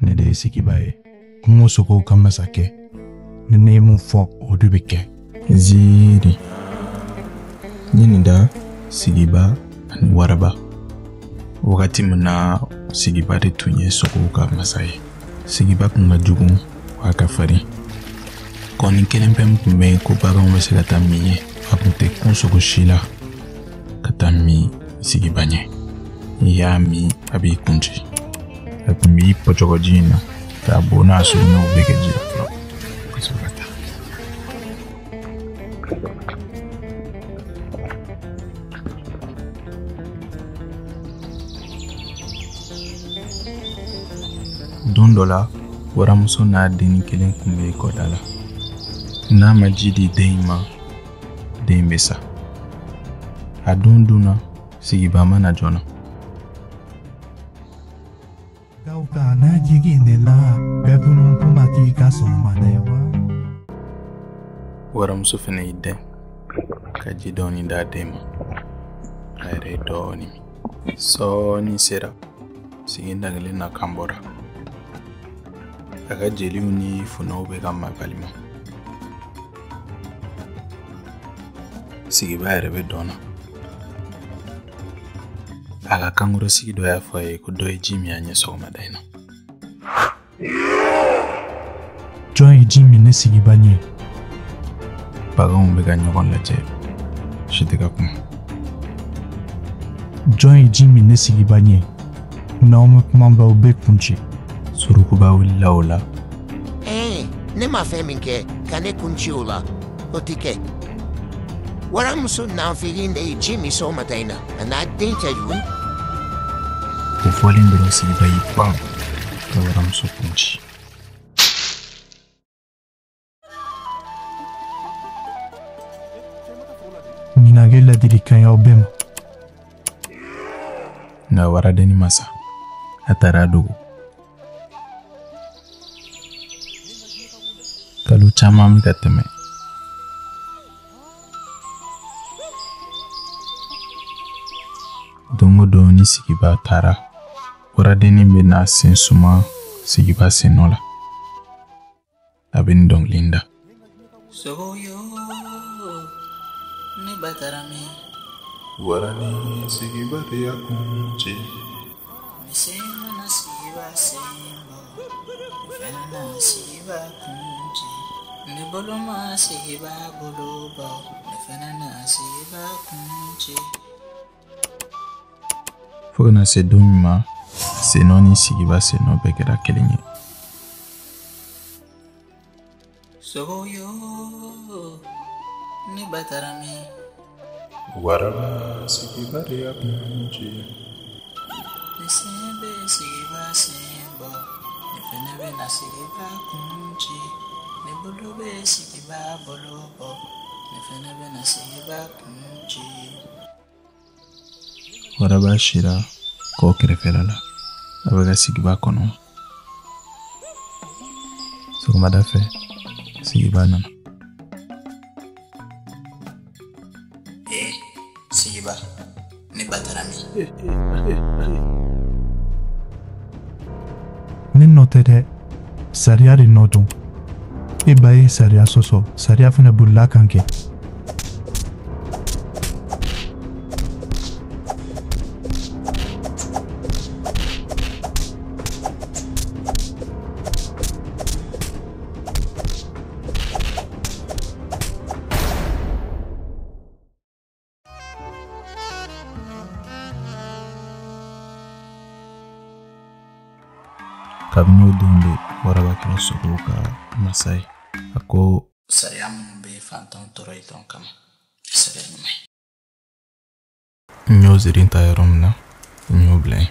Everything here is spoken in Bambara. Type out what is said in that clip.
Ne de ye Sigiba ye. Kungo sogow ka masakɛ. Ni ne ye mun fɔ, o de bɛ kɛ. Ziiri. N ye nin da Sigiba ani Waraba. Wagati min na Sigiba de tun ye sogow ka masa ye. Sigiba tun ka jugu wa ka farin. Kɔni kelen pe min tun bɛ yen ko baganw bɛ se ka taa min ye, a tun tɛ kun sogo si la ka taa min Sigiba ɲɛ. N'i y'a min, a b'i kun ci. A tun b'i pɔcɔgɔ ji in na k'a bo n'a sugunɛw bɛɛ kɛ ji la fɔlɔ ka sɔrɔ ka taa. Don dɔ la, waramuso n'a dennin kelen tun bɛ kɔda la. N'a ma ji di den in ma, den bɛ sa. A don dunna, Sigiba ma na joona. Gaw kana jigin ne la, bɛɛ funun kuma t'i ka sɔgɔmada ye wa. Waramuso fana y'i dɛn ka ji dɔɔni d'a den ma. A yɛrɛ ye dɔɔni min. Sɔɔni sera, sigi dangelen na kan bɔra. A ka jeliw ni funɛw bɛ ka makali ma. Sigiba yɛrɛ bɛ dɔn na. A ka kankɔrɔsigi dɔ y'a fɔ a ye ko dɔ ye ji min a ɲɛ sɔgɔmada in na. Jɔn ye ji min ne Sigiba ɲɛ? Baganw bɛ ka ɲɔgɔn lajɛ, si tɛ ka kuma. Jɔn ye ji min ne Sigiba ɲɛ? N'aw ma kuma b'aw bɛɛ kun ci. Surukuba wulila o la. Ne ma fɛn min kɛ ka ne kun ci o la, o tɛ kɛ. Waramuso nanfirin de ye ji min sɔgɔmada in na, a n'a den cɛjugu. O fɔlen dɔrɔn, Sigiba y'i pan ka waramuso kun ci. Ɲinan kɛ ladilikan y'aw bɛɛ ma. Nka waradennin ma sa. A taara a dogo. Kalo caman bɛ ka tɛmɛ. Don o don ni Sigiba taara, waradennin bɛ n'a sen suma Sigiba sen nɔ la. A bɛ nin dɔnkili in da. Sogo yo, ne ba taara min? Wara ni Sigiba de y'a kun ci. Ne sen mana Sigiba sen bɔ, ne fana na Sigiba kun ci. Ne bolo ma Sigiba bolo bɔ, ne fana na Sigiba kun ci. Fo ka na se don min ma, sennɔ ni Sigiba sennɔ bɛɛ kɛra kelen ye. Sogo yo, ne ba taara min? Waraba Sigiba de y'a kun ci. Ne sen bɛ Sigiba sen bɔ, ne fana bɛ na Sigiba kun ci. Ne bolo bɛ Sigiba bolo bɔ, ne fana bɛ na Sigiba kun ci. Waraba sira kɔ kɛrɛfɛla la. A bɛ ka Sigiba kɔnɔ. Sɔgɔmada fɛ, Sigiba nana. Sigiba, ne ba taara min? Ne nɔ tɛ dɛ. Sariya de nɔ don. E ba ye sariya sɔsɔ, sariya fana bolila kan kɛ. Kabini o don de waraba kɛra sogow ka masa ye. A ko sariya minnu bɛ fantanw tɔɔrɔ i tɔn kama, sariya ɲuman ye. N y'o ziiri ta yɔrɔ min na, n y'o bila yen.